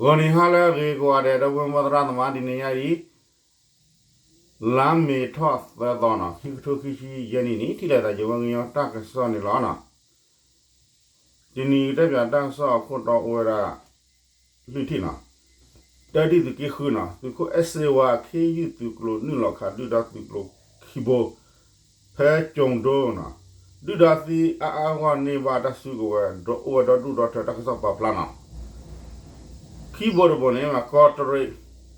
ဂီၤနံၤဟါလၢအဂ့ၤကိးဂၤဒဲး ဒီပုၢ်ဝဲၢ်မုၢ်သရၣ်သမါ တနံၤညါအံၤ လါမ့ၤထီၣ်သၢသီနီၤ ခံကထိခံဆံယဲၢ်နံၣ်န့ၣ် ထံၣ်လိာ်သးယဝဲကညီတၢ်ကစီၣ်န့ၣ်လီၤနီၤ. တနံၤအံၤတဲပၠးတၢ်ကစီၣ်အခိၣ်တီအိၣ်ဝဲဒၣ် လွံၢ်ထံၣ်နီၤ. တၢ်ဒုးသုးက့ဃုနီၤ သုးခိၣ်အဲၣ်စ့ဝါ ခ့ယုၢ်သုးကျိၤနုာ်လီၤခးဒုၣ်ဒါသုးကျိၤခံဘိ ဖဲကၠိၤဒိနီၤ ဒုၣ်ဒါသံအါအါဂီၢ်န့ၢ်ဘၣ်တၢ်စုကဝဲၤ ဒီးအိၣ်ဝဲဒီဒူၣ်ဒီထၢတၢ်ကစီၣ်ပာ်ဖျါနီၤ. ခံဘိတဘိန့ၣ် ကီးတရံး တၢ်ဒုးအံၤန့ၣ်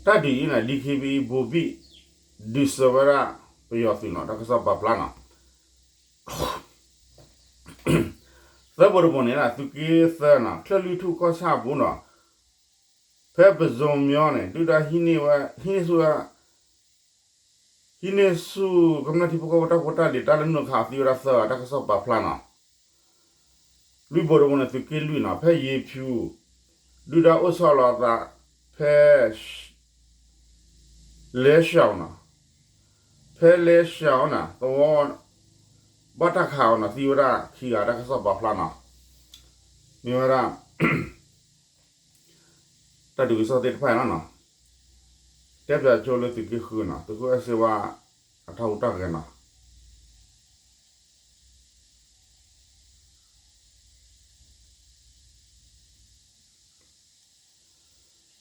ဒံၣ်ခ့ဘံၣ်အံၤ ဘိၤဘံၣ် ဒုးစၢၤဝဲဒၣ်ပယီၤသုးနီၤ တၢ်ကစီၣ်ပာ်ဖျါနီၤ. သၢဘိတဘိန့ၣ် သုးက့သၢနီၤ ချၢၣ်လွံၢ်ထူၣ်ကီၢ်ဆၣ်အပူၤနီၤ ဖဲပဇိၤမၠီန့ၣ် ဒုၣ်ဒါဟံးန့ၢ်ဝဲ ဟံးန့ၢ်ဆူၣ်ဝဲ ဟံးန့ၢ်ဆူၣ်ကမျၢၢ်ထံဖိကီၢ်ဖိတၢ်ဖိတၢ်လံၤ တၢ်လၢနုာ်ခးသံဝဲဒၣ်သၢဂၤ တၢ်ကစီၣ်ပာ်ဖျါနီၤ. လွံၢ်ဘိတဘိန့ၣ် သုးက့လွံၢ်နီၤ ဖဲယ့ၤဖၠူ ဒုၣ်ဒါအိၣ်ဆီလီၤအသး ဖဲ လဲၡီနီၤ ဖဲလဲၡီနီၤ သဝီ ဘၣ်တၢ်ခးအီၤနီၤ သံဝဲဒၣ်ခံဂၤ တၢ်ကစီၣ်ပာ်ဖျါနီၤ. မ့ၢ်ဝဲဒၣ် တၢ်ဒုးကစီၣ်သ့ၣ်တဖၣ်အံၤလီၤနီၤ. တဲပၠးဆိလၢသုးက့ဃုနီၤ သုးခိၣ်အဲၣ်စ့ဝါ အတၢ်ဟူးတၢ်ဂဲၤနီၤ.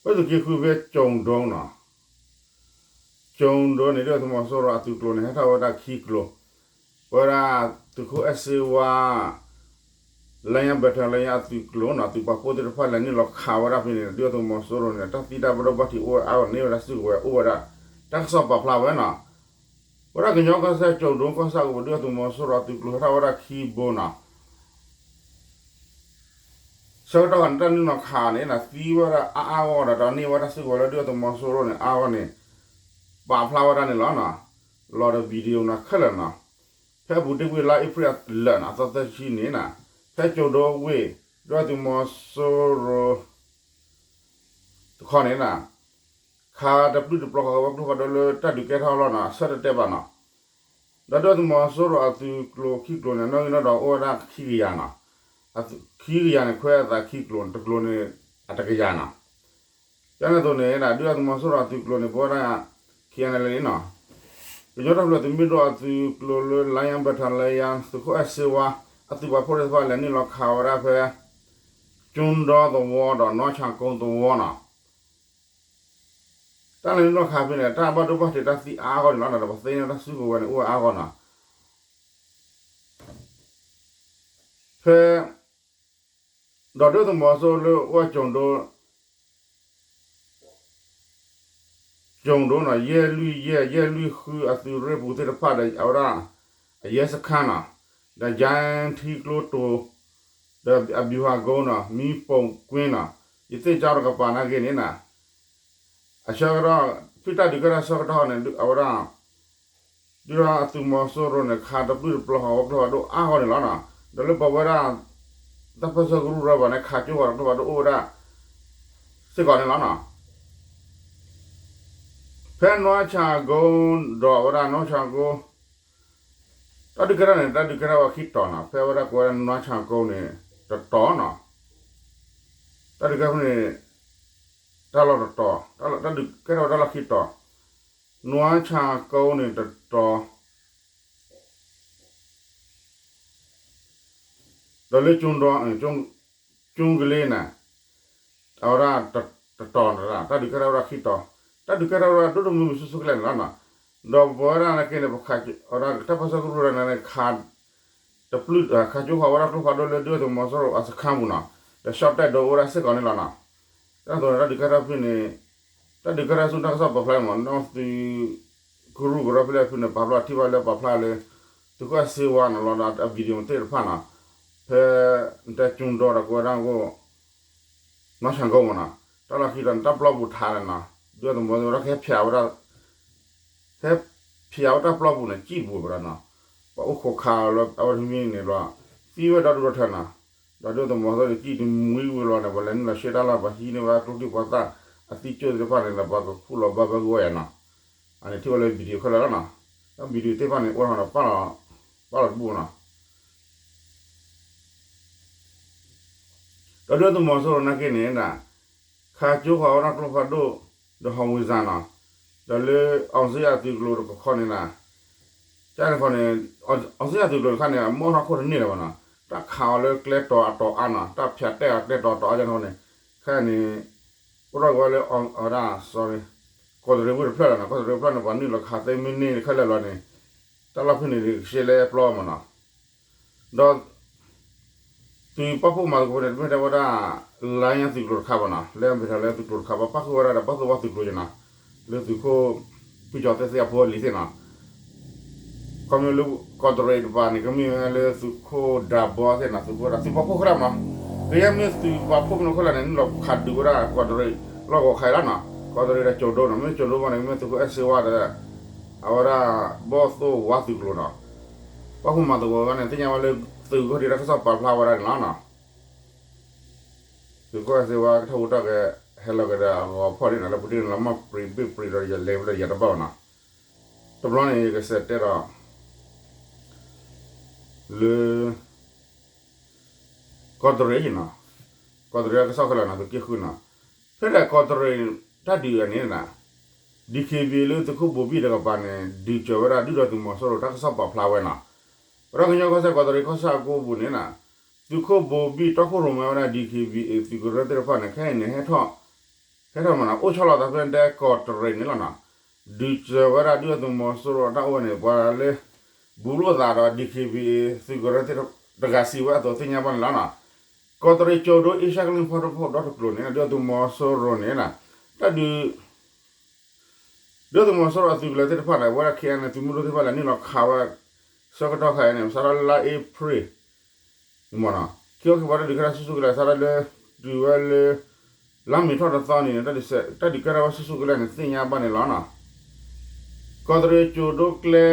ပသုးက့ဃုဖဲကၠိၤဒိနီၤ ကၠိၤဒိန့ၣ် ဒုၣ်ဒါသုးမီၤစိရိၤအသုးကျိၤန့ၣ် ဟဲထီၣ်ဝဲဒၣ်ခံကျိၤ ပဝဲဒၣ်သုးခိၣ်အဲၣ်စ့ဝါ လါယါဘဲထၢၣ်လါယါအသုးကျိၤနီၤ သုးပာ်ဖှိၣ်သ့ၣ်တဖၣ်လဲၤနုာ်လီၤခးဝဲဒၣ်ဖဲန့ၣ် ဒုၣ်ဒါသုးမီၤစိရိၤန့ၣ် တၢ်သံတၢ်ဘၣ်ဒိဘၣ်ထံးအိၣ်ဝဲအါဂီၢ်န့ၢ်ဝဲဒၣ်စုကဝဲၤအိၣ်ဝဲဒၣ် တၢ်ကစီၣ်ပာ်ဖျါဝဲနီၤ. ဝဲဒၣ်ကညီကီၢ်စဲၣ်ကၠိၤဒိကီၢ်ဆၣ်ကပူၤ ဒုၣ်ဒါသုးမီၤစိရိၤအသုးကျိၤဟဲထီၣ်ဝဲဒၣ်ခံဘိနီၤ ဆၢကတီၢ်န့ၣ် တၢ်နုာ်လီၤခးန့ၣ် သံဝဲဒၣ်အါအါဂီၢ်ဂီၢ်ဒီး ဒီးန့ၢ်ဝဲဒၣ်စုကဝဲၤလၢဒုၣ်ဒါသုးမီၤစိရိၤန့ၣ် အါဂီၢ်န့ၣ် ပာ်ဖျါဝဲဒၣ်န့ၣ်လီၤနီၤ. လီၤဒီး video နီၤခဲလၢာ်နီၤ. ဖဲအပူၤတ့ၢ်ကွံာ်လါအ့ဖြ့ၣ်လၢာ်နီၤ အသီသၢဆံန့ၣ်နီၤ ဖဲကၠိၤဒိဝ့ၢ် ဒုၣ်ဒါသုးမီၤစိရိၤ တခီန့ၣ်နီၤ ခးတပျုၢ်တပျီၤဃီဝဲကျိဖးဒိၣ်လၢတၢ်ဒုးကဲထီၣ်လီၤနီၤ အဆၢတတဲဘၣ်နီၤ. ဒီးဒုၣ်ဒါသုးမီၤစိရိၤအသုးကျိၤခံကျိၤန့ၣ် နီၣ်ဂံၢ်နီၣ်ဒွးအိၣ်ဝဲဒၣ်ခံကယၤနီၤ. ခံကယၤန့ၣ် ခွဲးအသးခံကျိၤ တကျိၤန့ၣ် အတကယၤနီၤ. ကန့ၣ်အသိးန့ၣ် ဒုၣ်ဒါသုးမီၤစိရိၤအသုးကျိၤန့ၣ် ပဝဲဒၣ် ခံဂၤန့ၣ်လၢန့ၣ်နီၤ ကညီတၢ်ဖျၢၣ်သုးမုၢ်ဒိၣ်အသုးကျိၤလၢ လါယါဘဲထၢၣ်လါယါ သုးခိၣ်အဲၣ်စ့ဝါ အသုးပာ်ဖှိၣ်သ့ၣ်တဖၣ်လဲၤနုာ်လီၤခးဝဲဒၣ်ဖဲ ကၠူဒီသဝီဒီးနီၢ်ဆၣ်ကိသဝီနီၤ. တၢ်လဲၤနုာ်လီၤခးဖဲန့ၣ် တၢ်ဘၣ်ဒိဘၣ်ထံးတၢ်သံအါဂီၢ်န့ၣ်လီၤနီၤ ဒီးပသ့န့ၢ်တၢ်စုကဝဲၤန့ၣ် အိၣ်ဝဲအါဂီၢ်နီၤ. ဖဲ ဒီးဒုၣ်ဒါသုးမီၤစိရိၤလၢအိၣ်ဝဲကၠိၤဒိ ကၠိၤဒိနီၤ ယဲၢ်လွံၢ်ယဲၢ် ယဲၢ်လွံၢ်ဃုအသုးရ့ၣ်ပူၤသ့ၣ်တဖၣ်ဒီး အဝဲဒၣ် အရဲစခန်းနီၤ ဒီး ယါထံကျိတိၤ ဒီး ဗျူဟာကုန်းနီၤ မီးပုံကွင်းနီၤ ရသေ့ကျောင်းတကပၤနာ်က့န့ၣ်နီၤ အဆၢကတီၢ် ဖုၣ်တၢ်ဒုးကဲထီၣ်ဆၢကတီၢ်န့ၣ် အဝဲဒၣ် ဒုၣ်ဒါသုးမီၤစိရိၤန့ၣ် ခးတပျုၢ်တပျီၤဃီဝဲကျိဖးဒိၣ်အါဂီၢ်န့ၣ်လီၤနီၤ. ဒီးလၢပဝဲဒၣ် တၢ်ပၢၢ်ဆၢကရူၢ်ရၢဘၣ်န့ၣ် ခးကၠိဃီၤတကျိဖးဒိၣ်အိၣ်ဝဲဒၣ် စ့ၢ်ကီးန့ၣ်လီၤနီၤ. ဖဲနီၢ်ဆၣ်ကိဒီးဝဲဒၣ်နီၢ်ဆၣ်ကိ တၢ်ဒုးကဲထီၣ်န့ၣ် တၢ်ဒုးကဲထီၣ်ဝဲခံတီၤနီၤ. ဖဲဝဲဒၣ်ကိးဝဲဒၣ်နီၢ်ဆၣ်ကိန့ၣ် တတီၤနီၤ. တၢ်ဒုးကဲထီၣ်န့ၣ် တၢ်လီၢ်တတီၤ တၢ်ဒုးကဲထီၣ်ဝဲတၢ်လီၢ်ခံတီၤ နီၢ်ဆၣ်ကိန့ၣ်တတီၤ ဒီးလၢ ကၠူကလ့န့ၣ် အဝဲဒၣ်တတီၤန့ၣ် တၢ်ဒုးကဲထီၣ်ဝဲဒၣ်ခံတီၤ တၢ်ဒုးကဲထီၣ်ဝဲဒၣ်ဒိၣ်ဒိၣ်မုၢ်မုၢ်ဆူၣ်ဆူၣ်ကလဲာ်န့ၣ်လီၤနီၤ. ဒီးပဝဲဒၣ်နာ်က့န့ၣ် ပခးဝဲဒၣ်တၢ်ပၢၢ်ဆၢကရူၢ်ရၢန့ၣ် ခး တပျုၢ် ခးကၠိဃီၤဝဲဒၣ်ကျိဖးဒိၣ်လၢဒုၣ်ဒါသုးမီၤစိရိၤအစခန်းပူၤနီၤ ဒီး ရှော့တိုက်ဒိး အိၣ်ဝဲဒၣ်စ့ၢ်ကီးန့ၣ်လီၤနီၤ. တၢ်သိးန့ၣ် တၢ်ဒုးကဲထီၣ်ဖဲန့ၣ် တၢ်ဒုးကဲထီၣ်ဆူတၢ်ကစီၣ်ပာ်ဖျါန့ၣ်မး နီၢ်သုးကရူၢ်ကရၢဖဲလဲၣ်ဖဲန့ၣ် ပာ်ဖျါထံၣ်ဘၣ်လၢပာ်ဖျါလၢ သုးခိၣ်အဲၣ်စ့ဝါန့ၣ်လီၤဒီး အ video သ့ၣ်တဖၣ်နီၤ ဖဲ တဲကၠူဒီဒီးကိးဝဲဒၣ်ကိး နီၢ်ဆၣ်ကိမးနီၤ တၢ်လီၢ်ခံတီၤန့ၣ် တၢ်ပျီပူၤထးန့ၣ်နီၤ ဒုၣ်ဒါသုးမီၤစိရိၤဝဲဒၣ်ကဟဲဖျိဝဲဒၣ် ဟဲဖျိဝဲတၢ်ပျီပူၤန့ၣ် စံၣ်ပူၤဝဲဒၣ်နီၤ ပှၤအိၣ်ခိးခးအီၤလၢအဝဲတမံၤန့ၣ်ဘျီ သံဝဲဒီဒူၣ်ဒီထၢနီၤ ဒီးဒုၣ်ဒါသုးမီၤစိရိၤန့ၣ် စံၣ်တမှံဝံၤလီၤန့ၣ် ပှၤလဲၤနုာ်လီၤရှဲတၢ်လီၢ် ပှၤဟံးန့ၢ်ဝဲကျိချံမျိာ်သၣ် အသံကၠိၣ်သ့ၣ်တဖၣ်န့ၣ်ဒီး ပှၤကခူၣ်လီၤဘၣ်ဘၣ်ကဝီၤယၤနီၤ အန့ၣ်ထံၣ်ဝဲလၢ video ခဲလၢာ်လီၤနီၤ တၢ် video သ့ၣ်တဖၣ်န့ၣ် အိၣ်ထီၣ်ဒီးပာ်လီၤ ပာ်လီၤတဘူၣ်နီၤ ဒီးဒုၣ်ဒါသုးမီၤစိရိၤနာ်က့န့ၣ်ဒၣ် ခးကၠိဃီၤဝဲဒၣ်ကျိဖးဒိၣ် ဒီးဟီၣ်ဝံၤစၢ်နီၤ, ဒီးလၢ အောင်ဇေယျ သုးကျိၤတကခီန့ၣ်ဒၣ် ကန့ၣ်ဃီန့ၣ် အောင်ဇေယျ သုးကျိၤတခါန့ၣ် အမီၢ်ထီၣ်ခိၣ်တန့ၢ်လၢၤဘၣ်နီၤ, တၢ်ခးအီၤလၢကျဲတီၤအတီၤအါနီၤ, တၢ်ဖၠးတဲာ်အီၤကျဲတီၤအတီၤအါန့ၣ်ဃီန့ၣ်, ခဲအံၤန့ၣ် အိၣ်ထီၣ်က့ၤဝဲလၢ အဝဲဒၣ် sorry ကီးတရံးဝ့ၢ်တဖျၢၣ်လီၤနီၤ, ကီးတရံးတဖျၢၣ်န့ၣ် ပှၤနုာ်လီၤခးသ့မ့ၢ်န့ၢ်တခါလၢာ်လီၤန့ၣ်, တၢ်လီၢ်ဖဲန့ၣ်ကဆှဲလၢပျီမးနီၤ, ဒီး သုးပာ်ဖှိၣ်မၤသကိးန့ၣ် တမ့ၢ်ထဲဝဲဒၣ် လါညါသုးကျိၤတခါဘၣ်နီၤ, လၢအမ့ၢ်ထဲလၢသုးကျိၤတခါဘၣ်, ပာ်ဃုာ်ဝဲဒၣ်ဒီးပှၤသုးဝဲသုးကျိၤနီၤ, လၢသုးခိၣ် ဖုကၠီၤသ့ၣ်သ့ၣ်အဖိအလံၤသ့ၣ်နီၤ, ခီဖျိလၢ ကီးတရံးတပၤန့ၣ် ကမ့ၢ်ဝဲလၢသုးခိၣ်ဒၤဘီသ့ၣ်နီၤ, သုးခိၣ်ဒၤ သုးပာ်ဖှိၣ်ခဲလၢာ်မးနီၤ, ကယဲၢ်မ့ၢ်သုးပာ်ဖှိၣ်မ့ၢ်နီၤခဲလၢာ်န့ၣ် နုာ်လီၤခးဒုးဝဲဒၣ်ကီးတရံးလီၢ်ကဝီၤခဲအံၤလီၤနီၤ, ကီးတရံးဒီးကၠိၤဒိနီၤ, မ့ၢ်ကၠိၤဒိဘၣ်န့ၣ် ကမ့ၢ်သုးခိၣ်အဲၣ်စ့ဝါဒီး အဝဲဒၣ် ဘီၣ်သိၣ်ဝါသုးကျိၤနီၤ, ပာ်ဖှိၣ်မၤသကိးဝဲန့ၣ် သ့ၣ်ညါဝဲလၢ သုးကီၢ်ဒံးတၢ်ကစီၣ်ပာ်ဖျါဝဲဒၣ်န့ၣ်လီၤနီၤ, သုးခိၣ်အဲၣ်စ့ဝါကထီၣ်ဟူးထီၣ်က့ၤ ဟဲလီၤက့ၤဒီးအဂီၤဖီၣ်ဒ်န့ၣ် လၢပူၤတ့ၢ်န့ၣ်လီၤ မ့ၢ်ပြံးဘ့ၣ်ပြံးဒီးယလဲၤဖဲလဲၣ်ယတဘၣ်ဘၣ်နီၤ, တဘျီန့ၣ် ယကစးတဲဒီး လၢ ကီးတရံးနီၤ, ကီးတရံးတၢ်ကစီၣ်ခဲလၢာ်နီၤ သုးက့ဃုနီၤ, ဖဲဒၣ်ကီးတရံးတၢ်ဒုးအန့ၣ်နီၤ, DKBA လၢသုးခိၣ်ဘိၤဘံၣ်တကပၤန့ၣ် ဒုးစၢၤဝဲဒၣ်ဒုၣ်ဒါသုးမီၤစိရိၤတၢ်ကစီၣ်ပာ်ဖျါဝဲနီၤ, ဝဲဒၣ်ကညီကီၢ်စဲၣ်ကီးတရံးကီၢ်ဆၣ်အကိပူၤန့ၣ်နီၤ, သုးခိၣ်ဘိၤဘံၣ်တီခိၣ်ရိၣ်မဲဝဲဒၣ် DKBA သုးကရၢသ့ၣ်တဖၣ်န့ၣ် ခဲအံၤန့ၣ် ဟဲထီၣ် ဟဲထီၣ်မးနီၤ အိၣ်ဆီလီၤသးဖဲဒၣ်ကီးတရံးန့ၣ်လီၤနီၤ, ဒုးစၢၤဝဲဒၣ်ဒုၣ်ဒါသုးမီၤစိရိၤအတၢ်အိၣ်ဝဲန့ၣ် ပှၤလၢ ဘူးလိာ်သးဒီး DKBA သုးကရၢသ့ၣ်တဂၤစံးဝဲအသိးသ့ၣ်ညါဘၣ်န့ၣ်လီၤနီၤ, ကီးတရံးကၠိၤဒိ အ့ရှါကလုၢ်ကီၢ်တဖီၣ်ဒီတကျိၤန့ၣ် ဒုၣ်ဒါသုးမီၤစိရိၤန့ၣ် တၢ်ဒုး ဒုၣ်ဒါသုးမီၤစိရိၤအသုးကလၢၤသ့ၣ်တဖၣ်န့ၣ် အဝဲဒၣ် KNLA သုးမုၢ်ဒိၣ်သ့ၣ်တဖၣ်လဲၤနုာ�လီၤခးဝဲ ဆၢကတီၢ်ခါအံၤန့ၣ် စးထီၣ်လၢလါအ့ဖြ့ၣ် မးနီၤ, ခံခီခံပီတၢ်ဒုးကဲထီၣ်ဆူၣ်ဆူၣ်ကလဲာ် စးထီၣ်လၢ တုၤဝဲလၢ လါမ့ၤထီၣ်တသီန့ၣ် တၢ်ဒုးကဲထီၣ်ဝဲဆူၣ်ဆူၣ်ကလဲာ်န့ၣ် သ့ၣ်ညါဘၣ်န့ၣ်လီၤနီၤ, ကီးတရံးကၠိၤဒိကျဲ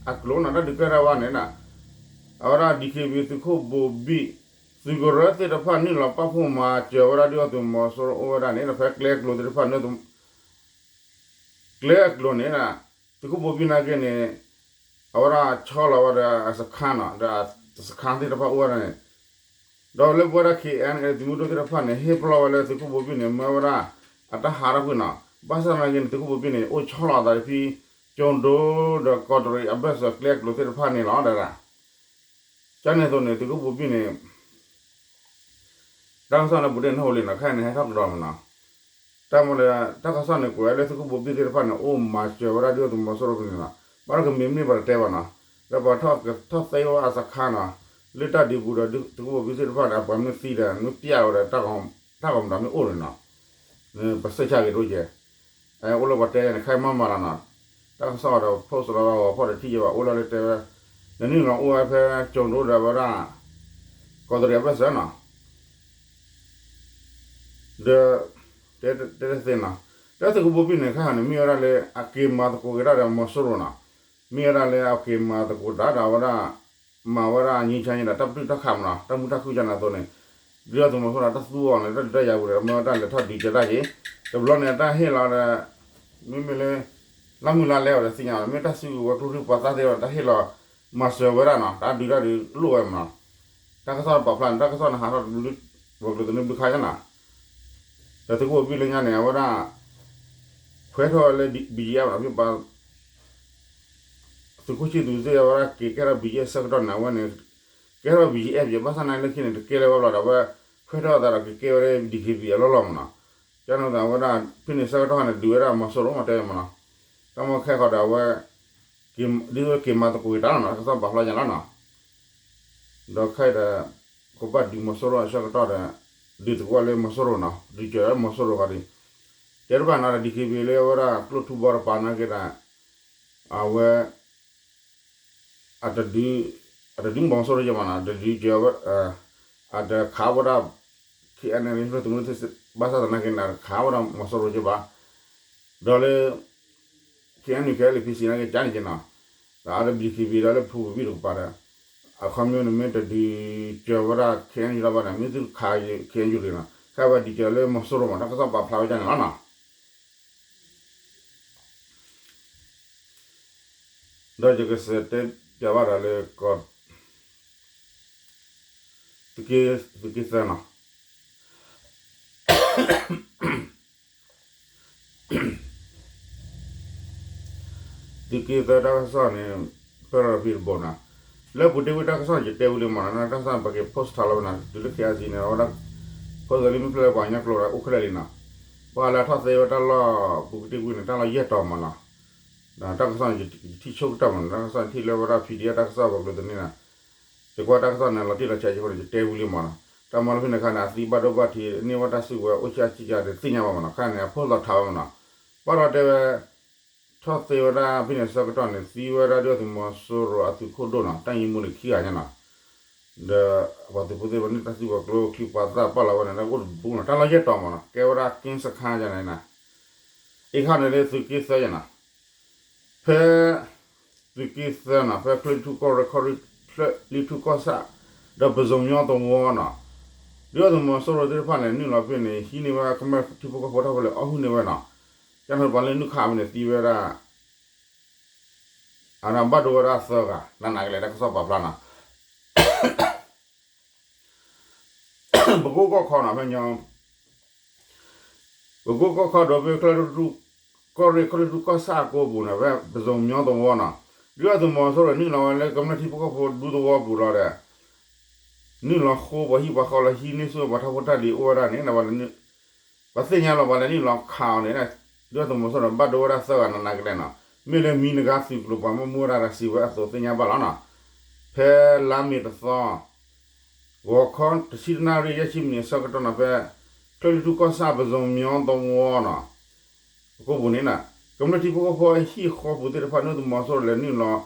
အကျိၤနီၤ တၢ်ဒုးကဲထီၣ်ဝဲန့ၣ် အဝဲဒၣ် DKBA သုးခိၣ်ဘိၤဘံၣ် သုးကရၢသ့ၣ်တဖၣ်နုာ်လီၤပာ်ဖှိၣ်မၤစၢၤဝဲဒၣ်ဒုၣ်ဒါသုးမီၤစိရိၤအိၣ်ဝဲဒၣ်န့ၣ် ဒီးဖဲကျဲအကျိၤသ့ၣ်တဖၣ်န့ၣ် ကျဲအကျိၤန့ၣ် သုးခိၣ်ဘိၤဘံၣ်နာ်က့န့ၣ် အဝဲဒၣ်ဆီလီၤဝဲဒီးအစခါနီၤ ဒီးစခါသ့ၣ်တဖၣ်အိၣ်ဝဲဒၣ်န့ၣ် ဒီးလၢပဝဲဒၣ် KNLA သုးမုၢ်ဒိၣ်သ့ၣ်တဖၣ်န့ၣ် ဟ့ၣ်ပလီၢ်ဝဲလၢသုးခိၣ်ဘိၤဘံၣ်န့ၣ် မၢဝဲဒၣ်အတၢ်ဟးထီၣ်ကွံာ်နီၤ, ဘၣ်ဆၣ်သနာ်က့န့ၣ် သုးခိၣ်ဘိၤဘံၣ်န့ၣ် အိၣ်ဆီလီၤအသးဖဲ ကၠိၤဒိဒီးကီးတရံးအဘၢၣ်စၢၤကျဲအကျိၤသ့ၣ်တဖၣ်န့ၣ်လီၤ ဒၣ်ဒၣ် ကန့ၣ်အသိးန့ၣ် သုးခိၣ်ဘိၤဘံၣ်န့ၣ် တၢ်ကစီၣ်လၢပူၤတ့ၢ်နၢ်ဟူလံနီၤ ခဲအံၤန့ၣ် ဟဲထီၣ်ကဒီးမးနီၤ, တၢ်မ့ၢ်လၢ တၢ်ကစီၣ်န့ၣ် ကွဲးလၢသုးခိၣ်ဘိၤဘံၣ်သ့ၣ်တဖၣ်န့ၣ် အိၣ်မၤစၢၤဝဲဒၣ်ဒုၣ်ဒါသုးမီၤစိရိၤဖဲန့ၣ်လီၤ, ဘၣ်ဒီးကမ့ၢ်မ့ၢ်ပှၤတတဲဘၣ်နီၤ, လၢပှၤထီၣ်သ့ဝဲအစခါနီၤ, လၢတၢ်ဒုးပူၤဒီးသုးခိၣ်ဘိၤဘံၣ်သ့ၣ်တဖၣ်န့ၣ် အပှၤမ့ၢ်သံဒီး မ့ၢ်ပျဲအီၤဒီး တၢ်ဂီၤမတၤမ့ၢ်အိၣ်န့ၣ်နီၤ, ပစံးဆၢက့ၤတအိၣ်ကဲ အိၣ်လၢပှၤတဲန့ၣ် ခဲအံၤမၤမၤလီၤနီၤ, တၢ်ကစီၣ်ဒီး post လီၤဂီၤဖီၣ်ဒီးထံၣ်ယဲဘၣ် အိၣ်လၢလၢတဲဝဲ, နနုာ်လီၤအိၣ်ဝဲဖဲကၠိၤဒိဒီးဝဲဒၣ် ကီးတရံးအဘၢၣ်စၢၤနီၤ, ဒီး တဲတသ့နီၤ, ဒီးသုးခိၣ်ဘိၤဘံၣ်န့ၣ် ခဲအံၤန့ၣ် မ့ၢ်ဝဲဒၣ်လၢအက့ၤမၤသကိးက့ၤတၢ်ဒီးမီၤစိရိၤနီၤ, မ့ၢ်ဝဲဒၣ်လၢအက့ၤမၤသကိးတၢ်ဒီးအဝဲဒၣ် မၤဝဲဒၣ် ငြိမ်းချမ်းရေး ဒီး တၢ်ပတုာ်တၢ်ခးမးနီၤ, တၢ်မုာ်တၢ်ခုၣ်ကန့ၣ်အသိးန့ၣ်, ဒုၣ်ဒါသုးမီၤစိရိၤတၢ်သူအီၤန့ၣ် တၢ်ဒုးတၢ်ယၤပူၤဒီး မ့ၢ်ဝဲတၢ်လဲၤထီၣ်ဒုးကဲတၢ်က့ၤ, တဘျီန့ၣ် တၢ်ဟ့ၣ်လီၤဒီး မ့မ့ၢ်လၢ လၢမုၢ်လါလဲအီၤဒီးသ့ၣ်ညါလီၤ, မ့ၢ်တၢ်စုကဝဲၤကျိချံမျိာ်သၣ်သ့ၣ်ဒီး တၢ်ဟ့ၣ်လီၤ မၤစၢၤဝဲဒၣ်နီၤ, တၢ်ဒုးတၢ်ဒုးလိၣ်ဝဲမးနီၤ, တၢ်ကစီၣ်ပာ်ဖျါန့ၣ် တၢ်ကစီၣ်န့ၣ် ဟးထီၣ်တဘျုး ပှၤကျိၤသနၢၣ်ဘျုးခါယါနီၤ, ဒီးသုးခိၣ်ဘိၤဘံၣ်လၢညါန့ၣ် အဝဲဒၣ် ခွဲးထီၣ်ဝဲလၢ ဘီၣ်ကၠံၣ်အ့ၣ် နီၤ, ဖဲပှၤ သုးခိၣ်ဆံၣ်သူးသ့ၣ် အဝဲဒၣ်က့ၤကဲထီၣ် ဘီၣ်ကၠံၣ်အ့ၣ် ဆၢကတီၢ်န့ၣ် အဝဲန့ၣ် ကဲထီၣ် ဘီၣ်ကၠံၣ်အ့ၣ် ဘၣ်ဆၣ်သနာ်က့လၢခံန့ၣ် တကဲလၢၤဝဲဘျီဒီး အဝဲခွဲးထီၣ်အသးဒီးက့ၤကဲဝဲလၢ DKBA အလီၢ်လီၢ်မးနီၤ, ကန့ၣ်အဝဲဒၣ် ဖဲန့ၣ်ဆၢကတီၢ်န့ၣ် ဒုးဝဲဒၣ်မီၤစိရိၤမး တဲမးနီၤ, တၢ်မ့ၢ်ခဲဃီဒီးအဝဲ ဒ်သိးက့ၤမၤသကိးက့ၤတၢ်နီၤ တၢ်ကစီၣ်ပာ်ဖျါညါလီၤနီၤ, ဒီးခဲအံၤဒီး ကဘၣ်ဒုးမီၤစိရိၤအဆၢကတီၢ်ဒီး ဒုးသကိးလၢမီၤစိရိၤနီၤ ဒုးစၢၤလၢမီၤစိရိၤဃီဒီး တဲတဘၣ်နီၤဒီး DKBA လၢအဝဲဒၣ်ကျိထူဘီတပၤနာ်က့ဒီး အဝဲ အတဒုး အတဒုးမီၤစိရိၤက့ၤမးနီၤ တဒုးစၢၤဝဲ အတခးဝဲဒၣ် KNLA သုးမုၢ်သ့ၣ် ဘၣ်ဆၣ်သနာ်က့န့ၣ် တခးဝဲဒၣ်မီၤစိရိၤက့ၤဘၣ်, ဒီးလၢ KNU KNLA PC နာ်က့ကန့ၣ်က့ၤနီၤ, ဒီးအါဒီး DKBA ဒီးလၢဖုဘိၣ်ဘံၣ်တကပၤဒီး အခီပညီန့ၣ်မ့ၢ်တဒုးစၢၤဝဲဒၣ် KNU လီၤဘၣ်န့ၣ် မ့ၢ်သုတခး KNU လံနီၤ ခဲအံၤဝဲဒုးစၢၤလၢမီၤစိရိၤမး တၢ်ကစီၣ်ပာ်ဖျါဝဲဒၣ်န့ၣ်လီၤနီၤ ဒီးယကစးတဲပၠးဘၣ်ဒီးလၢကီၢ် သုးက့သၢနီၤ, သုးက့သၢတၢ်ကစီၣ်န့ၣ် ဖဲလီၤဖံးတဘိနီၤ, လၢပူၤတ့ၢ်ဝံၤတၢ်ကစီၣ်န့ၣ် ယတဲဝံၤလံမးနီၤ, တၢ်ကစီၣ်န့ၣ် ပက့ၤ post ထီၣ်လီၤဝဲနီၤ, တုၤလၢ ခ့အစံန့ၣ် အဝဲဒၣ် post လံမ့ၢ်ဖျဲၣ်လၢပှၤကညီကျိာ်ဒီးအိၣ်ခဲလၢာ်လံနီၤ, ပှၤလၢထီၣ်သ့ဝဲတၢ်လီၢ် ပူၤကတ့ၢ်ဝံၤန့ၣ် တၢ်လီၢ်ယဲၢ်တီၤမးနီၤ, တၢ်ကစီၣ်န့ၣ် ယထံၣ်ဆိကတၢၢ်မးနီၤ, တၢ်ကစီၣ်န့ၣ်ထံၣ်လၢဝဲဒၣ် PDF တၢ်ကစီၣ်ပူၤကျိာ်သန့ၤနီၤ, ယကွၢ်တၢ်ကစီၣ်န့ၣ် လီၤတံၢ်လီၤဆဲးယဃိန့ၣ် ယတဲဝံၤလံမးနီၤ, တၢ်မၤလၢဖဲန့ၣ်အခါန့ၣ် အသံဘၣ်ဒိဘၣ်ထံး န့ၢ်ဝဲတၢ်စုကဝဲၤအိၣ်ဆံးအါဆံးကဲး သ့ၣ်ညါဘၣ်မးနီၤ, ခါန့ၣ် အ post လီၤထးဝဲမးနီၤ, ဘၣ်ဒီးတဲဝဲ ထီၣ်သ့ဝဲဒၣ်ဖဲန့ၣ်ဆၢကတီၢ်န့ၣ် သံဝဲဒၣ်ဒုၣ်ဒါသုးမီၤစိရိၤအသုးခိၣ်ဒိၣ်နီၤ, တၢ်ယံမူန့ၣ်ခံဂၤညါနီၤ, ဒီးပှၤသုးဖိသ့ၣ်တဖၣ်န့ၣ် တၢ်စုကဝဲၤကျိချံပှၤသၣ်ပာ်လီၤဝဲန့ၣ် တၢ်အိၣ်တဘူနီၤ, တၢ်လီၢ်ယဲၢ်တီၤမးနီၤ, ကဲဝဲဒၣ်က့စခါယါန့ၣ်နီၤ, အ့ခါန့ၣ်လၢသုးက့သၢယါနီၤ, ဖဲ သုးက့သၢနီၤ, ဖဲချၢၣ်လွံၢ်ထူၣ်ကီၢ်ရ့ၣ်, ချၢၣ်လွံၢ်ထူၣ်ကီၢ်ဆၣ်, ဒီးပစိာ်ညီသဝီနီၤ, ဒုၣ်ဒါသုးမီၤစိရိၤသ့ၣ်တဖၣ်န့ၣ် နုာ်လီၤဖဲန့ၣ် ဟံးန့ၢ်ဝဲကမျၢၢ်ထံဖိကီၢ်ဖိတၢ်ဖိလဲၤအီၣ်ဟုၣ်န့ၢ်ဝဲနီၤ, ကန့ၣ်ပှၤလၢနုာ်ခးဖဲန့ၣ်သံဝဲဒၣ် အဘၣ်ဒိဝဲဒၣ်သၢဂၤ နးနးကလဲာ် တၢ်ကစီၣ်ပာ်ဖျါနီၤ, ပကိကီၢ်ခီနီၤ, ဖဲညီ ပကိကီၢ်ခီဒီးဖဲချၢၣ်လွံၢ်ထူၣ်ကီၢ်ရ့ၣ်, ချၢၣ်လွံၢ်ထူၣ်ကီၢ်ဆၣ်အကိပူၤန့ၣ် ဖဲပစိာ်ညီသဝီနီၤ, ဒုၣ်ဒါသုးမီၤစိရိၤန့ၣ် နုာ်လီၤဝဲလၢကမျၢၢ်ထံဖိကီၢ်ဖိဒူသဝီပူၤလီၤဒီး နုာ်လီၤဃိပှၤဟံၣ်ပှၤဃီလီၤ, ဟံးန့ၢ်ဆူၣ်ပှၤထီၣ်ဖိတၢ်ဒ်အိၣ်ဝဲဒၣ်န့ၣ် ပှၤသ့ၣ်ညါလီၤ, ပှၤလဲၤနုာ်လီၤခးအီၤန့ၣ် ဒုၣ်ဒါသုးမီၤစိရိၤန့ၣ် ဘၣ်ဒိဝဲဒၣ်သၢဂၤ နးနးကလဲာ်နီၤ, မ့ၢ်လၢမံၤနဂါသုးကျိၤ ပှၤမ့ၢ်မူဝဲဒၣ်ဒီးစံးဝဲအသိးသ့ၣ်ညါဘၣ်လီၤနီၤ, ဖဲလါမ့ၤတသီ ဂီၤခီတဆံတနၣ်ရံၣ် ယဲၢ်ဆံမံးနံးအဆၢကတီၢ်နီၤ, ဖဲချၢၣ်လွံၢ်ထူၣ်ကီၢ်ဆၣ်ပစိာ်ညီသဝီနီၤ, အကိပူၤန့ၣ် ကမျၢၢ်ထံဖိကီၢ်ဖိဟံၣ်ဃီပူၤသ့ၣ်တဖၣ် ဒုၣ်ဒါသုးမီၤစိရိၤလဲၤနုာ်လီၤ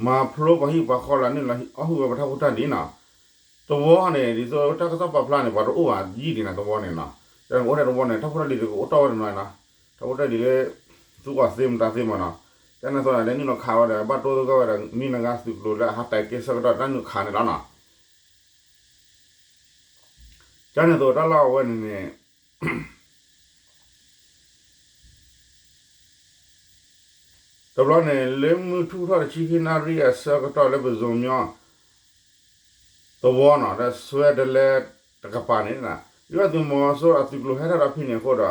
မၤဖျိပှၤဟံၣ်ပှၤဃီလီၤ, နုာ်လီၤအီၣ်ဟုၣ်ဝဲပှၤထီၣ်ဖိတၢ်ဒ်နီၤ, သဝီန့ၣ် ဒ်သိးတၢ်ကစီၣ်ပာ်ဖျါန့ၣ် ပှၤတအိၣ်ဘၣ်ယံာ်ဒံးနီၤ, သဝီန့ၣ်နီၤ, တၢ်အိၣ်ထဲသဝီန့ၣ် ထီၣ်ဖိတၢ်ဒ်တကအိၣ်တီၢ်ဝဲတနီၤနီၤ, ထီၣ်ဖိတၢ်ဒ်လၢ သူအီၤသ့မတၤသ့မနီၤ, ကန့ၣ်သိးန့ၣ် လဲၤနုာ်လီၤခးဝဲဒီး ဘၣ်တိၢ်သဂၢၢ်ဝဲဒီး မံၤနဂါသုးကျိၤလၢအဟးတဲာ်က့ၤဆၢကတီၢ် တၢ်နုာ်ခးန့ၣ်လီၤနီၤ, ကန့ၣ်သိးတၢ်လီၢ်အဝဲန့ၣ်န့ၣ် တဘျီန့ၣ် လၢမုၢ်ထူၣ်ထီၣ်တဆံခံနၣ်ရံၣ်အဆၢကတီၢ်လၢပစိာ်ညီသဝီနီၤ, ဒီးဆွဲတလဲတကပၤန့ၣ် ဒုၣ်ဒါသုးမီၤစိရိၤအသုးကျိၤဟဲထီၣ်ဒီးဖဲန့ၣ်အဃိဒီး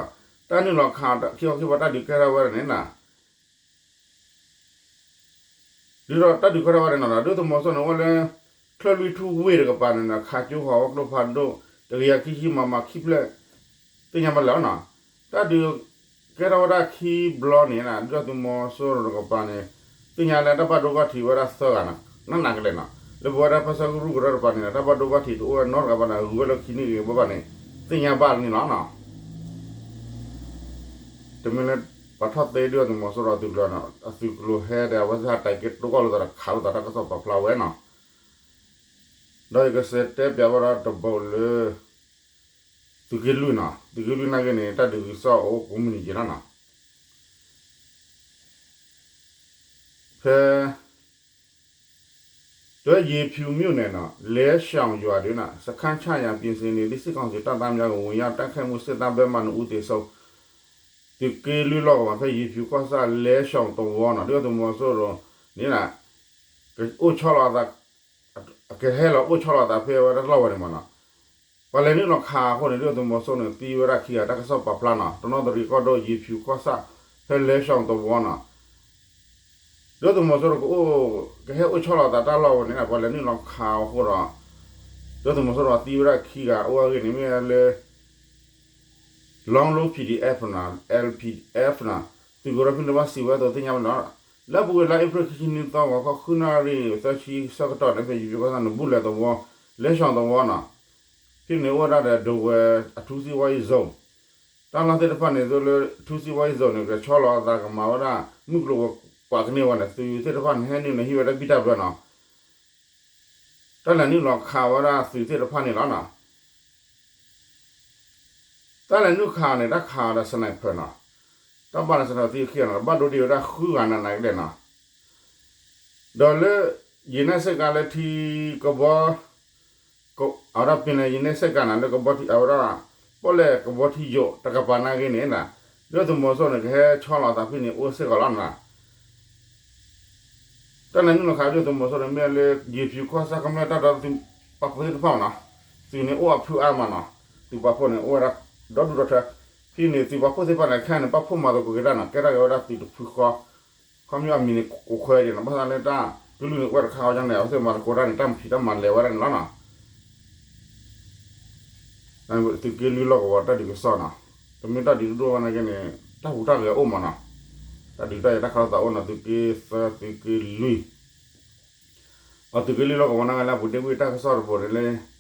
တၢ်နုာ်လီၤခးခံခီခံကပၤတၢ်ဒုးကဲထီၣ်ဝဲဒၣ်န့ၣ်နီၤ ဒ်သိးတၢ်ဒုးကဲထီၣ်ဝဲန့ၣ်နီၤ ဒုၣ်ဒါသုးမီၤစိရိၤန့ၣ် အိၣ်လၢ ချၢၣ်လွံၢ်ထူၣ်ဝ့ၢ်တကပၤန့ၣ်နီၤ ခးကၠိဟီၣ်ဝဲကျိဖးဒိၣ် တကယၤခံဆံ မမ ခံဖျၢၣ် သ့ၣ်ညါဘၣ်လီၤနီၤ. တၢ်ဒုးကဲထီၣ်ဝဲဒၣ်ခံဘျီန့ၣ် ဒုၣ်ဒါသုးမီၤစိရိၤတကပၤန့ၣ် သ့ၣ်ညါလၢတၢ်ဘၣ်ဒိဘၣ်ထံးဝဲဒၣ်သၢဂၤနီၤ နးနးကလဲာ်နီၤ. လၢပဝဲဒၣ်ဖဲဆၢကရူၢ်ကရၢတကပၤန့ၣ် တၢ်ဘၣ်ဒိဘၣ်ထံးတအိၣ်ဝဲနီတဂၤဘၣ်န့ၣ် ဂုၤဝဲလၢခံန့ၣ်ဂ့ၤဘၣ်ဘၣ်န့ၣ် သ့ၣ်ညါဘၣ်န့ၣ်လီၤနီၤ. တမ့ၢ်လၢ ပှၤထီၣ်သ့ဒုၣ်ဒါသုးမီၤစိရိၤအသုးကျိၤနီၤ အသုးကျိၤဟဲဒီး အဝဲသ့ၣ်ဟးတဲာ်က့ၤတိကီၢ်လိာ်သးဒီးခးလိာ်သးတၢ်ကစီၣ်ပာ်ဖျါဝဲနီၤ. ဒီးယကစံးတဲပၠးဝဲဒၣ်တဘီလၢ သုးက့လွံၢ်နီၤ သုးက့လွံၢ်နာ်က့န့ၣ် တၢ်ဒုးကစီၣ်အိၣ်ကိးမုၢ်နံၤက့ၤလီၤနီၤ. ဖဲ ဒီးရေဖြူမြို့နယ်နီၤ လဲရှောင်ရွာတွင်နီၤ စခန်းချရာပြင်ဆင်နေသည့် စစ်ကောင်စီတပ်သားများကို ဝင်ရောက်တိုက်ခိုက်မှု စစ်သားဘက်မှ နှစ်ဦးသေဆုံး သုးက့လွံၢ်လီၢ်ကဝီၤ ဖဲရေဖြူကီၢ်ဆၣ် လဲရှောင်သဝီနီၤ ဒုၣ်ဒါသုးမီၤစိရိၤန့ၣ် အိၣ်ဆီလီၤအသး အကဟဲလီၤအိၣ်ဆီလီၤအသးဖဲအဝဲဒၣ်တလီၢ်ဝဲန့ၣ်မးနီၤ. ပှၤလဲၤနုာ်လီၤခးအဃိန့ၣ် ဒုၣ်ဒါသုးမီၤစိရိၤန့ၣ် သံဝဲဒၣ်ခံဂၤ တၢ်ကစီၣ်ပာ်ဖျါနီၤ တနီသရံၣ်ကီၢ်ဒိၣ် ရေဖြူကီၢ်ဆၣ် ဖဲလဲရှောင်သဝီနီၤ. ဒုၣ်ဒါသုးမီၤစိရိၤကအိၣ် ကဟဲအိၣ်ဆီလီၤအသးတၢ်လီၢ်ဝဲန့ၣ် ပှၤလဲၤနုာ်လီၤခးအဃိဒီး ဒုၣ်ဒါသုးမီၤစိရိၤသံဝဲဒၣ်ခံဂၤ အိၣ်အဂ့ၢ်န့ၣ် မ့ၢ်လၢ Long Lo PDF နီၤ LPF နီၤ သုးကရၢဖဲန့ၣ်ဘၣ်စံးဝဲအသိးသ့ၣ်ညါဘၣ်န့ၣ်လီၤ. လၢအပူၤကွံာ်လါအ့ဖြ့ၣ်ခံဆံနွံသီ ဂီၤခီဃုနၣ်ရံၣ်သၢဆံဆၢကတီၢ်န့ၣ် ဖဲရေဖြူကီၢ်ဆၣ် နဘူးလဲၣ်သဝီ လဲရှောင်သဝီနီၤ ဖဲန့ၣ်အိၣ်ဝဲဒၣ်ဒီး ဒဝဲၢ်အထူးစီးပွားရေးဇုန် တၢ်လီၢ်သ့ၣ်တဖၣ်န့ၣ် သိးလၢ အထူးစီးပွားရေးဇုန်န့ၣ် ကဆီလီၤအသးကမၤဝဲဒၣ် မုၢ်ကျိၤဝဲၤကွာ်ကန့ၢ်ဝဲန့ၣ် သုးသ့ၣ်တဖၣ်န့ၣ် ဟဲနုာ်လီၤဟံးဝဲဒၣ်ဘံၣ်တၢ်ဘၢနီၤ တၢ်လဲၤနုာ်လီၤခးဝဲဒၣ်သုးသ့ၣ်တဖၣ်န့ၣ်လီၤနီၤ. တၢ်လဲၤနုာ်ခးန့ၣ် တၢ်ခးဒီး sniper နီၤ တၢ်ဘၣ်ဒီး sniper သံခံဂၤနီၤ ဘၣ်ဒိဒံးဝဲဒၣ်ဃုဂၤနးနးကလဲာ်နီၤ. ဒီးလၢ ရေနက်ဆိပ်ကမ်းလၢထံကဘီ အဝဲဒၣ်ပင်လယ်ရေနက်ဆိပ်ကမ်းနီၤ လၢကဘီထံ အဝဲဒၣ် ပီၣ်လဲၣ်ကဘီထံယိာ်တကပၤနာ်က့န့ၣ် ဒုၣ်ဒါသုးမီၤစိရိၤန့ၣ် ကဟဲဆီလီၤအသးဖဲန့ၣ်အိၣ်စ့ၢ်ကီးလီၤနီၤ. တၢ်လဲၤနုာ်လီၤခးဒုၣ်ဒါသုးမီၤစိရိၤန့ၣ် မ့ၢ်လၢ ရေဖြူကီၢ်ဆၣ်ကမျၢၢ်တၢ်ဒီသဒၢသုးပာ်ဖှိၣ်သ့ၣ်တဖၣ်မးနီၤ သုးန့ၣ်အိၣ်အဖုအါမးနီၤ သုးပာ်ဖှိၣ်န့ၣ်အိၣ်ဝဲဒၣ် ဒီဒူၣ်ဒီထၢ, ဖဲန့ၣ် သုးပာ်ဖှိၣ်သ့ၣ်တဖၣ်န့ၣ် ခဲအံၤန့ၣ် ပာ်ဖှိၣ်မၤသကိးက့ၤတၢ်နီၤ, ကဲထီၣ်က့ၤဝဲဒၣ်သုးတဖုဃီ, ခီပညီအမံၤန့ၣ် ကိးခွဲဒ်နီၤ, ဘၣ်ဆၣ်လၢတၢ်ကလုၢ်န့ၣ် အိၣ်ဝဲတခါဃီညါန့ၣ် အဝဲသ့ၣ်မၤသကိးတၢ်န့ၣ် တၢ်မၤဖံးတၢ်မၤလဲၤဝဲဒၣ်န့ၣ်လီၤနီၤ. သုးက့လွံၢ်လီၢ်ကဝီၤတၢ်ဒုးကစီၣ်နီၤ, တမ့ၢ်တၢ်ဒုးတဒိၣ်ဘၣ်နာ်က့န့ၣ် တၢ်ဟူးတၢ်ဂဲၤအိၣ်မးနီၤ, တၢ်ဒုးတၢ်ယၤတၢ်ခးလိာ်သးအိၣ်နီၤ, သုးက့သၢ သုးက့လွံၢ် အသုးက့လွံၢ်လီၢ်ကဝီၤနာ်က့လၢအပူၤတ့ၢ်ကွံာ်တၢ်ကစီၣ်တဘိန့ၣ်လၢ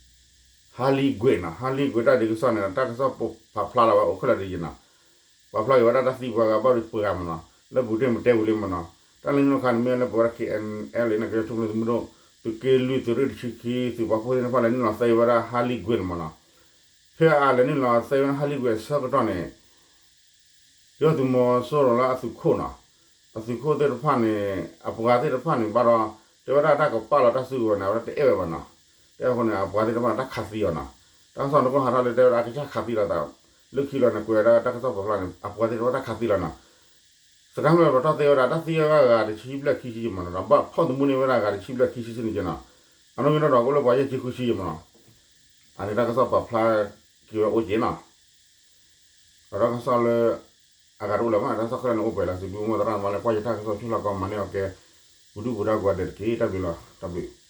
ဟါလံကွဲးနီၤ, ဟါလံကွဲးတၢ်ဒုးကစီၣ်န့ၣ် တၢ်ကစီၣ်ပာ်ဖျါလီၤဝဲအိၣ်ခဲလၢာ်ဒ်ယံၤနီၤ, ပာ်ဖျါက့ၤဝဲဒၣ်တၢ်သံပှၤဂၤဘၣ်ဒုးပှဲၤဂၤမးနီၤ, လၢအပူၤတ့ၢ်မ့ၢ်တဲဝံၤလံမးနီၤ, တၢ်လၢနုာ်လီၤခါန့ၣ်မ့ၢ်လၢပဝဲဒၣ် K N L န့ၣ် ကညီထူၣ်ဖျဲးသုးမုၢ်ဒိၣ် သုးက့လွံၢ်သုးရ့ၣ်တဆံခံ သုးပာ်ဖှိၣ်သ့ၣ်တဖၣ်လဲၤနုာ်လီၤသဲဝဲဒၣ်ဟါလံကွဲးန့ၣ်မးနီၤ, ဖဲအလဲၤနုာ်လီၤသဲဝဲဒၣ်ဟါလံကွဲးအဆၢကတီၢ်န့ၣ် ဒုသုးမီၤစိရိၤလၢအသုးခိၣ်နီၤ, အသုးခိၣ်သ့ၣ်တဖၣ်န့ၣ် အပှၤသ့ၣ်တဖၣ်န့ၣ်ဘၣ်ဒီး တဲဝဲဒၣ်တၢ်ကပာ်လီၤတၢ်စုကဝဲၤန့ၣ် အဝဲဒၣ်တအဲၣ်ဝဲဘၣ်နီၤ, တဲအဃိန့ၣ် အပှၤသ့ၣ်တဖၣ်န့ၣ် တၢ်ခးသံအီၤနီၤ, တၢ်ကစီၣ်နကီၢ်ဟးထီၣ်လၢတဲဝဲဒၣ်အကစၢ်ခးသံလီၤသး, လၢခံလီၤန့ၣ် ကွဲးဝဲဒၣ်တၢ်ကစီၣ်ပာ်ဖျါန့ၣ် အပှၤသ့ၣ်တဖၣ်တၢ်ခးသံလီၤနီၤ, စကဲမ့ၢ်ပတီၢ်သ့ဝဲဒၣ် တၢ်သံဝဲဒၣ်ဂၤတဆံဘျဲၣ်ခံဆံယံၤမးနီၤ, ဒီးဘၣ်ဖီၣ်သမူန့ၢ်ဝဲဒၣ်ဂၤတဆံဘျဲၣ်ခံဆံဆံန့ၣ်က့နီၤ, အနီၣ်ဂံၢ်နီၣ်ဒွးကအိၣ်လၢပှၤယဲၢ်ဆံဃုဆံယံၤမးနီၤ, အန့ၣ်တၢ်ကစီၣ်ပာ်ဖျါက့ၤဝဲအိၣ်က့နီၤ ဒီးတၢ်ကစီၣ်လၢ အဂၤတအိၣ်လၢၤဘၣ်, တၢ်ကစီၣ်ခဲလၢာ်န့ၣ်အိၣ်ပှဲၤလီၤ, စံးဘျုးမိၢ်သရၣ်မၤလၢကွၢ်ယတၢ်ကစီၣ်ဆူလီၢ်ကီး မၤန့ၢ်အီၤကဲ ပူၤဒုၣ်ပူၤဒါကိးဂၤဒဲးတက့ၢ်, တၢ်ဘျုးလီၤ, တၢ်ဘျုး